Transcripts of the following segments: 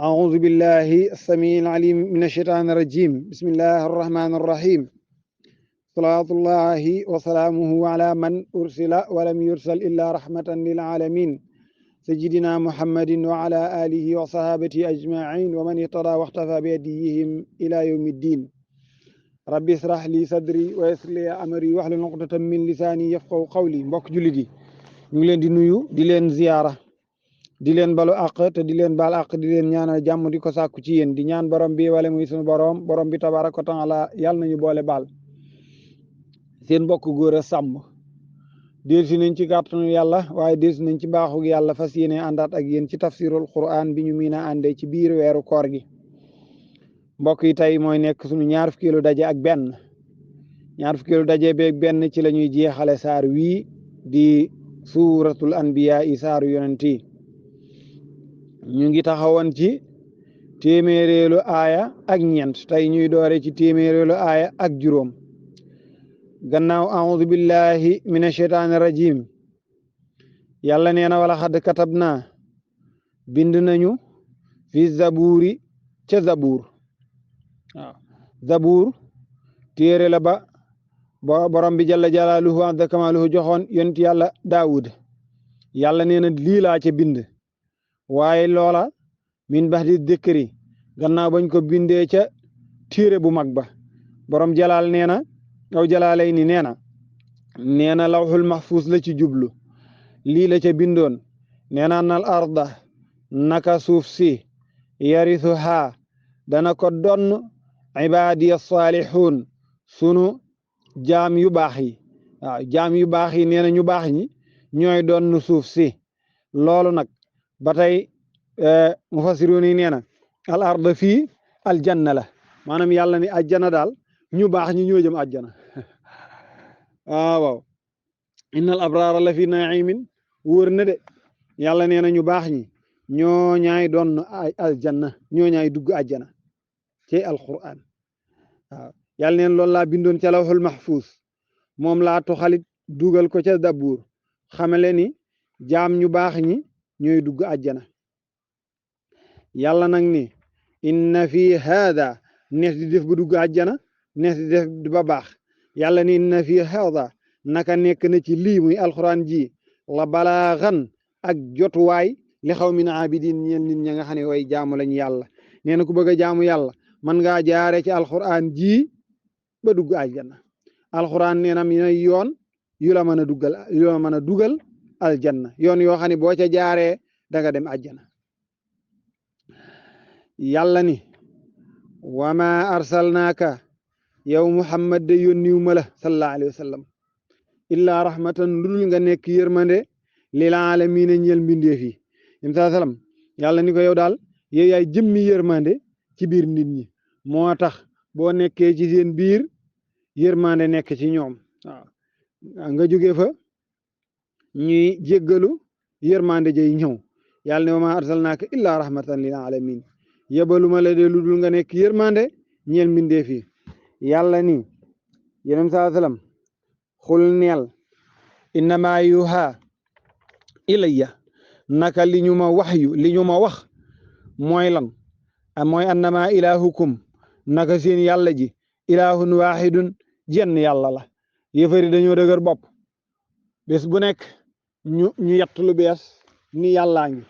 أعوذ بالله السميع العليم من الشيطان الرجيم بسم الله الرحمن الرحيم صلاة الله وسلامه على من أرسل ولم يرسل إلا رحمة للعالمين سيدنا محمد وعلى آله وصحابته أجمعين ومن اهتدى واختفى بهديهم إلى يوم الدين ربي اشرح لي صدري ويسر لي أمري واحلل عقدة من لساني يفقهوا قولي mbokk jullit yi ñu ngi leen di nuyu di leen ziyaara di leen balu àq te di leen baal àq di leen ñaanal jàmm di ko sàkku ci yéen di ñaan borom bi wala muy sunu borom bi tabaaraka wa taala yàlla nañu boole baal seen mbokk góor a sàmm dellusi nañ ci kàttanu yàlla waaye dellusi nañ ci baaxug yàlla fas yéene àndaat ak yéen ci tafsirul quran bi ñu miin a àndee ci biir weeru koor gi mbokk yi tey mooy nekk sunu ñaar fukkeelu daje ak benn beeg benn ci la ñuy jeexale saar wii di suuratul anbiya yi saaru yonent yi ñu ngi taxawoon ci téeméeréelu aaya ak ñeent tey ñuy doore ci téeméeréelu aaya ak juróom gannaaw a'uudu billahi min asheytaani rajim yàlla nee na wala xadd katab naa bind nañu fi zabuuri ca zabuur waaw zabuur téere la ba borom bi jalla jalaaluhu azza kamaaluhu joxoon yonent yàlla daawud yàlla nee na lii laa ca bind waaye loola min bax di dëkkëri gannaaw bañ ko bindee ca téere bu mag ba borom jalaal nee na aw jalaalay ni nee na lawxul mahfuus la ci jublu lii la ca bindoon nee na nal arda naka suuf si yarisuhaa dana ko donn ibaadiya saalixuun sunu jaam yu baax yi waaw jaam yu baax yi nee na ñu baax ñi ñooy donn suuf si loolu nag ba tey mufassiruun yi nee na al arda fii aljanna la maanaam yàlla ni ajjana daal ñu baax ñi ñoo jëm ajjana waaw innal abraara la fi naimin wóor na de yàlla nee na ñu baax ñi ñoo ñaay doon aljanna ñoo ñaay dugg ajjana ci alquran waaw yàlla neen loolu laa bindoon ca lawhul mahfuus moom laa toxalit dugal ko ca dabuur xamale ni jaam ñu baax ñi ñooy dugg ajjana yàlla nag ni inna fi haada nees di def ba dugg ajjana nees di def ba baax yàlla ni inna fi haada naka nekk na ci lii muy alxuraan ji la balaaxan ak jotuwaay li xaw min abidin ñeen nit ña nga xam ne way jaamu lañ yàlla nee na ku bëgg a jaamu yàlla man ngaa jaare ci alxuraan ji ba dugg ajjana alxuraan nee na mi yoon yu la mën a dugal aljanna yoon yoo xam ne boo ca jaaree danga dem ajjana yàlla ni wama arsalnaaka yow muhammad de yónniw ma la sallallahu alayhi wa sallam illaa rahmatan ludul nga nekk yërmande lil aalamiina ñeel mbindeef yi im saa sallam yàlla ni ko yow daal yow yaay jëmmi yërmande ci biir nit ñi moo tax boo nekkee ci seen biir yërmande nekk ci ñoom waaw nga jóge fa ñuy jéggalu yërmande jay ñëw yàlla ne wama arsalnaaka illaa rahmatan lil aalamiin yebaluma la de lu dul nga nekk yërmande ñeel mbindeef yi yàlla ni yeneen saa salaam xul neel innama yuha ilayya naka li ñu ma wax mooy lan mooy annama ilahukum naka seen yàlla ji ilahun wahidun jenn yàlla la yëfari dañoo dëgër bopp bés bu nekk ñu yett lu bees ni yàllaa ngi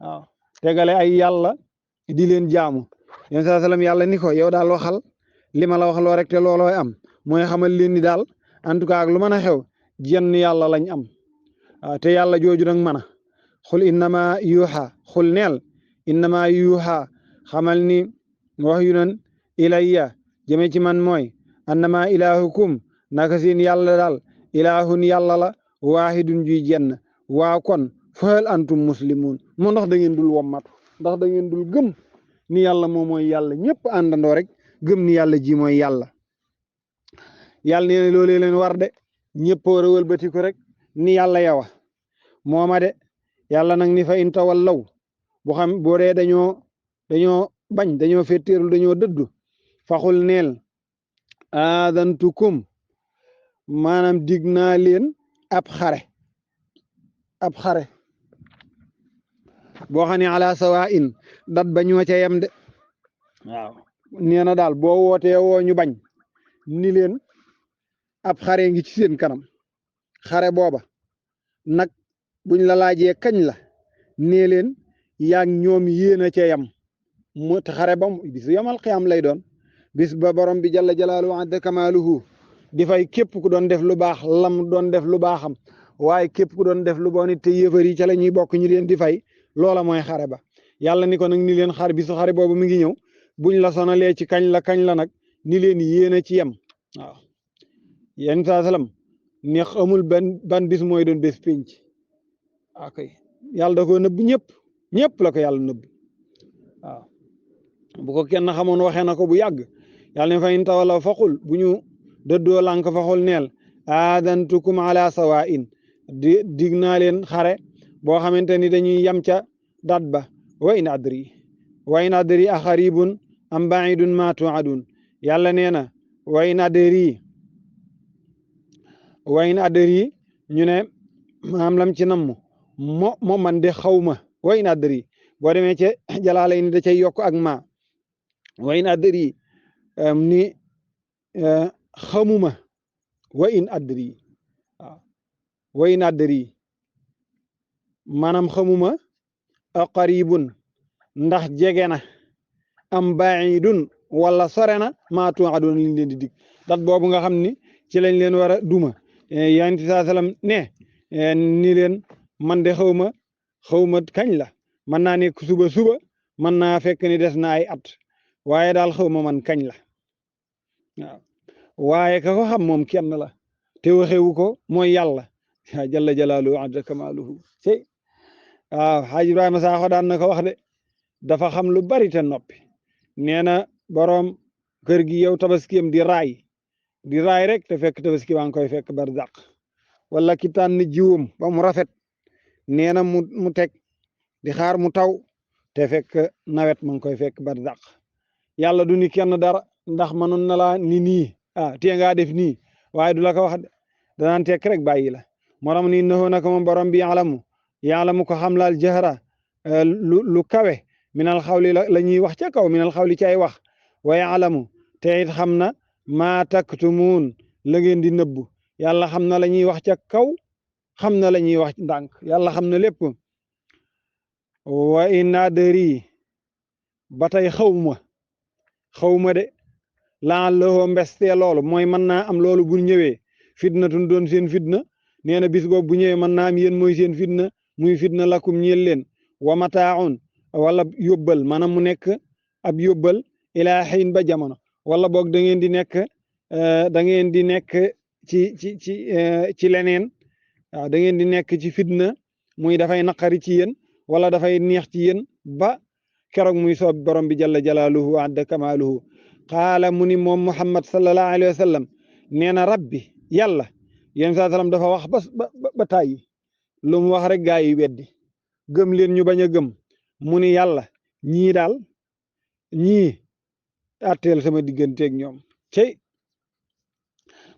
waaw tegale ay yàlla di leen jaamu yéen saa salaam yàlla ni ko yow daal waxal li ma la wax loo rek te loolooy am mooy xamal leen ni daal en tout cas ak lu mën a xew jenn yàlla lañ am waaw te yàlla jooju nag mën a xul innama yuuxa xul neel innama yuuxa xamal ni wax yu nan ilayya jëme ci man mooy annama ilahukum naka seen yàlla daal ilahun yàlla la waahidun juy jenn waa kon fahal antum muslimun moo ndax da ngeen dul wommatu ndax da ngeen dul gëm ni yàlla moom mooy yàlla ñëpp àndandoo rek gëm ni yàlla ji mooy yàlla yàlla nee na loolee leen war de ñëpp war a wëlbatiku rek ni yàlla yawa mooma de yàlla nag ni fa in tawallaw boo dee dañoo bañ dañoo fetteerul dañoo dëddu faxul neel aadantukum maanaam dig naa leen ab xare boo xam ne ala sawa in dat ba ñoo ca yem de waaw nee na daal boo wootee woo ñu bañ ni leen ab xare ngi ci seen kanam xare booba nag buñ la laajee kañ la nee leen yaa ñoom yéen a ca yem mu xare ba bisu yamal xiyaam lay doon bis ba borom bi jalla jalaaluhu adda kamaaluhu di fay képp ku doon def lu baax lam doon def lu baaxam waaye képp ku doon def lu bon it te yéefar yi ca la ñuy bokk ñu leen di fay loola mooy xare ba yàlla ni ko nag ni leen bisu xare boobu mi ngi ñëw buñ la sonalee ci kañ la nag ni leen yéen a ci yem waaw yéen saa salaam ne amul ban bis mooy doon bés pénc ok yàlla da ko nëbb ñëpp la ko yàlla nëbb waaw bu ko kenn xamoon waxee na ko bu yàgg yàlla ne fa in tawalaw faqul bu ñu dëddoo lànk faxul neel aadantukum ala sawaa'in dig naa leen xare boo xamante ni dañuy yam ca dat ba wa in adri a xaribun am baidun ma tuadun yàlla nee na wa in adri ñu ne maam lam ci namm mo man de xawma wa in adri boo demee ca jalaala ni da cay yokk ak ma wa in adri ni xamuma wa in adri waaw wa in adri maanaam xamuma a qaribun ndax jege na am baidun wala sore na maa tuadun liñ leen di dig dat boobu nga xam ni ci lañ leen war a duma yonent bi saa salaam ne ni leen man de xawma kañ la mën naa nekk suba mën naa fekk ni des na ay at waaye daal xawma man kañ la waaw waaye ka ko xam moom kenn la te waxewu ko mooy yàlla jalla jalaaluhu adda kamaaluhu waaw xaaj Ibrahima Sakho daan na ko wax de dafa xam lu bari te noppi nee na boroom kër gi yow tabaskiyam di raay rek te fekk tabaski waa ngi koy fekk barzaq wala ki tànn jiwam ba mu rafet nee na mu teg di xaar mu taw te fekk nawet ma ngi koy fekk barzaq yàlla du ni kenn dara ndax mënoon na laa ni nii tee ngaa def nii waaye du la ko wax de danaan tekk rek bàyyi la moo tax ni innahu naka moom borom bi yaalamu ko xam laal jahra lu kawe minal xawli la ñuy wax ca kaw minal xawli ci ay wax wa yaalamu te it xam na maa taktumuun la ngeen di nëbbu yàlla xam na la ñuy wax ca kaw xam na la ñuy wax ndànk yàlla xam na lépp wa in adri ba tey xawma de laallahu mbestee loolu mooy mën naa am loolu bu ñëwee fitnatun doon seen fitna nee na bis boobu bu ñëwee mën naa am yéen mooy seen fitna muy fitna lakum ñeel leen wa mataaun wala yóbbal maanaam mu nekk ab yóbbal ilaa xiin ba jamono wala boog da ngeen di nekk ci leneen waaw da ngeen di nekk ci fitna muy dafay naqari ci yéen wala dafay neex ci yéen ba keroog muy soob borom bi jalla jalaaluhu wa adda kamaaluhu qaala mu ni moom Muhammad sallallahu alayhi wa sallam nee na rabbi yàlla yéen saa sallam dafa wax ba tàyyi lu mu wax rek gaa yi weddi gëm leen ñu bañ a gëm mu ni yàlla ñii atteel sama digganteeg ñoom cey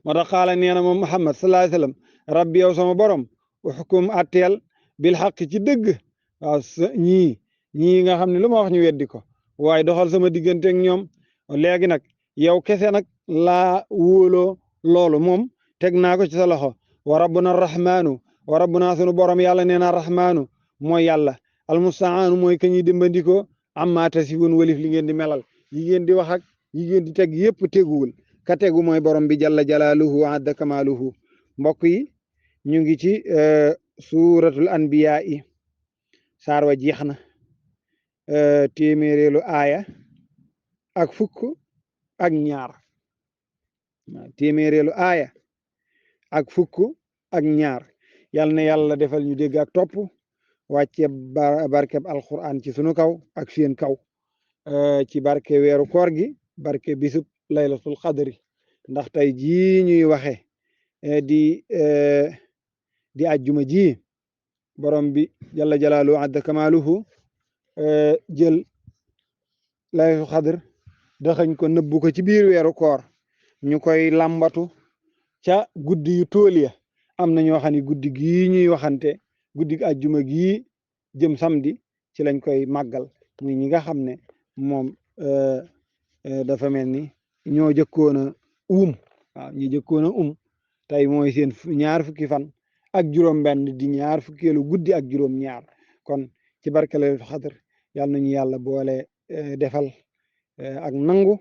moo tax xaala nee na moom Muhammad sallallahu alayhi wa sallam rabbi yow sama borom uxkum atteel bil xaq ci dëgg waaw ñii nga xam ne lu ma wax ñu weddi ko waaye doxal sama digganteeg ñoom léegi nag yow kese nag laa wóoloo loolu moom teg naa ko ci sa loxo wa rabbuna rahmaanu wa rabbuna sunu borom yàlla nee na rahmaanu mooy yàlla almustaanu mooy ka ñuy dimbandikoo amma tasifun walif li ngeen di melal yi ngeen di wax ak yi ngeen di teg yëpp teguwul ka tegu mooy borom bi jalla jalaaluhu wa adda kamaaluhu mbokk yi ñu ngi ci suuratul anbiyaa yi saar wa jeex na téeméereelu aaya ak fukk ak ñaar téeméereelu aaya ak fukk ak ñaar yal na yàlla defal ñu dégg ak topp wàcce barkeb alquran ci sunu kaw ak seen kaw ci barke weeru koor gi barke bisub laylatul qadri ndax tey jii ñuy waxe di ajjuma ji borom bi jalla jalaaluhu adda kamaaluhu jël laylatul qadr daxañ ko nëbbu ko ci biir weeru koor ñu koy làmbatu ca guddi yu tool ya am na ñoo xam ne guddi gii ñuy waxante guddi ajjuma gii jëm samedi ci lañ koy màggal muy ñi nga xam ne moom dafa mel ni ñoo jëkkoon a waaw ñi jëkkoon a tey mooy seen ñaar fukki fan ak juróom-benn di ñaar fukkeelu guddi ak juróom-ñaar kon ci barke Laylatul Qadr yàlla nañu yàlla boole defal ak nangu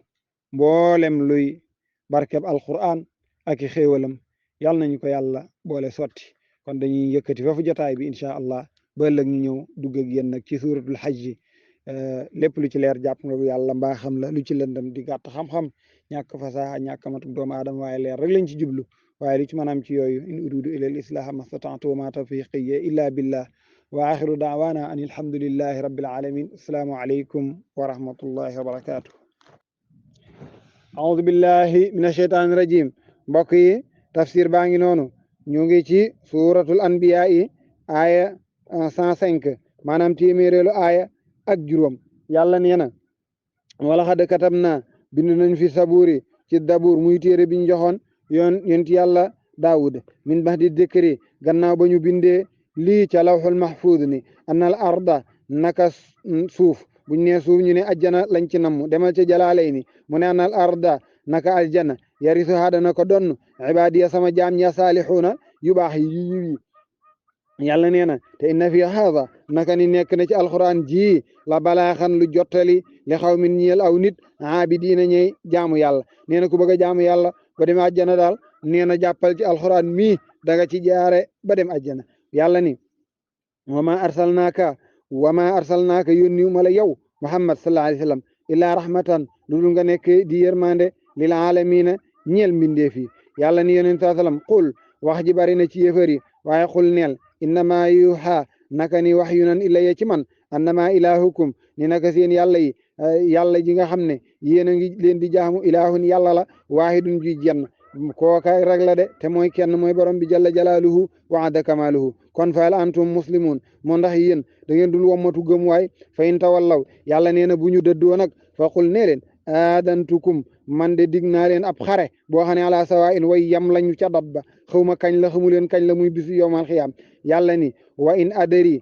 mboolem luy barkeb alquran ak i xéewalam yàlla nañu ko yàlla boole sotti kon dañuy yëkkati foofu jotaay bi incha allah ba ëllëg ñu ñëw dugg ak yéen nag ci suuratul hajji lépp lu ci leer jàpp nga bu yàlla mbaa xam la lu ci lëndam di gàtt xam-xam ñàkk fasaha ñàkk matuk doomu aadama waaye leer rek lañ ci jublu waaye lu ci mën a am ci yooyu in uridu ila al islaha mastata'tu wa ma tawfiqiya illa billah wa axiru daawana an alhamdulillahi rabbil alamin assalaamu aleykum wa rahmatullahi wa barakatuh aoudu billahi min asheytaani rajim mbokk yi tafsir baa ngi noonu ñu ngi ci suratul anbiya yi aaya 105 maanaam téeméeréelu aaya ak juróom yàlla nee na wala xad katab naa bind nañ fi sabuuri ci dabuur muy téere biñ joxoon yonent yàlla daawud min bax di décri gannaaw ba ñu bindee lii ca lawxul mahfuud ni annal arda naka suuf buñ ne suuf ñu ne ajjana lañ ci namm demal ca jalaalay ni mu ne annal arda naka aljana yarisuhaa dana ko donn ibaadiya sama jaam ña saalixuuna yu baax yi yiw yi yàlla nee na te inna fi haada naka ni nekk na ci alquran ji la balaaxan lu jottali li xaw min ñeel aw nit aabidiina ñey jaamu yàlla nee na ku bëgg a jaamu yàlla ba dem àjjana daal nee na jàppal ci alquran mii da nga ci jaare ba dem àjjana yàlla ni wama arsalnaaka yónniw ma la yow muhammad sallallahu alayhi wa sallam illaa rahmatan lu dul nga nekk di yërmande lil aalamiina ñeel mbindeef yi yàlla ni yonent saa sallam qul wax ji bari na ci yëfër yi waaye xul neel innama yuha naka ni wax yu nan ilayya ci man annama ilahukum ni naka seen yàlla yi yàlla ji nga xam ne yéen a ngi leen di jaamu ilahun yàlla la waahidun ji jenn kooka rek la de te mooy kenn mooy borom bi jalla jalaaluhu wa adda kamaaluhu kon fa hal antum muslimun moo ndax yéen da ngeen dul wommatu gëm waay fa in tawallaw yàlla nee na bu ñu dëddoo nag fa qul nee leen aadantukum man de dig naa leen ab xare boo xam ne ala sawa in way yam lañu ca dat ba xaw ma kañ la xamu leen kañ la muy bisu yowmal xiyaam yàlla ni wa in adari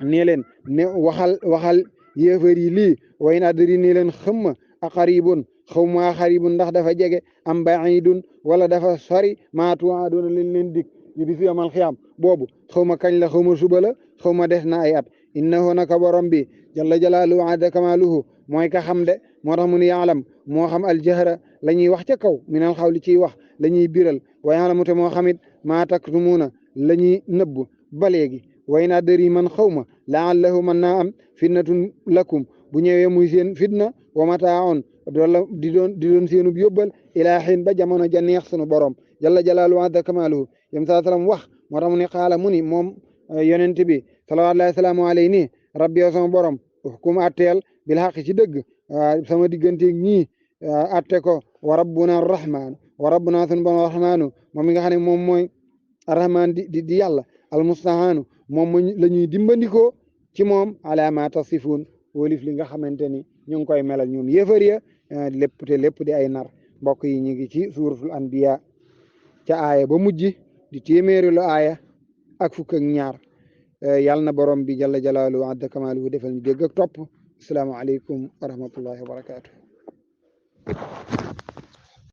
nee leen ne waxal yéefar yi lii wa in adari nee leen xëmma aqaribun xaw ma xaribun ndax dafa jege am baidun wala dafa sori maatuwaaduna leen dig ñu bisu yowmal xiyaam boobu xaw ma kañ la xaw ma suba la xaw ma des na ay at innahu naka borom bi jalla jalaaluhu adda kamaaluhu mooy ka xam de moo tax mu ne yaalam moo xam aljahra la ñuy wax ca kaw minal xawli ciy wax la ñuy biral wa yaalamu te moo xamit maa taktumuuna la ñuy nëbb ba léegi way naa dëri man xaw ma laallahu man naa am fitnatun lakum bu ñëwee muy seen fitna wa mataaon dola di doon seenub yóbbal ilaa xiin ba jamono ja neex sunu borom jalla jalaaluhu adda kamaaluhu yam saa salaam wax moo tax mu ne xaala mu ni moom yonent bi salawaatullaahi salaamu alayhi ni rabbi yow sama borom uxkum atteel bil xaq ci dëgg sama digganteeg ñii atte ko wa rabbuna arrahman wa rabbuna sunu borom arrahmanu moom mi nga xam ne moom mooy arrahman di yàlla almustahaanu moom la ñuy dimbandikoo ci moom ala ma tasifuun wolif li nga xamante ni ñu ngi koy melal ñoom yéefar ya lépp di ay nar mbokk yi ñu ngi ci suuratul anbiya ca aaya ba mujj di téeméeri lu aaya ak fukk ak ñaar yàlla na borom bi jalla jalaaluhu adda kamaaluhu defal ñu dégg ak topp assalaamu aleykum wa rahmatullahi wa barakaatu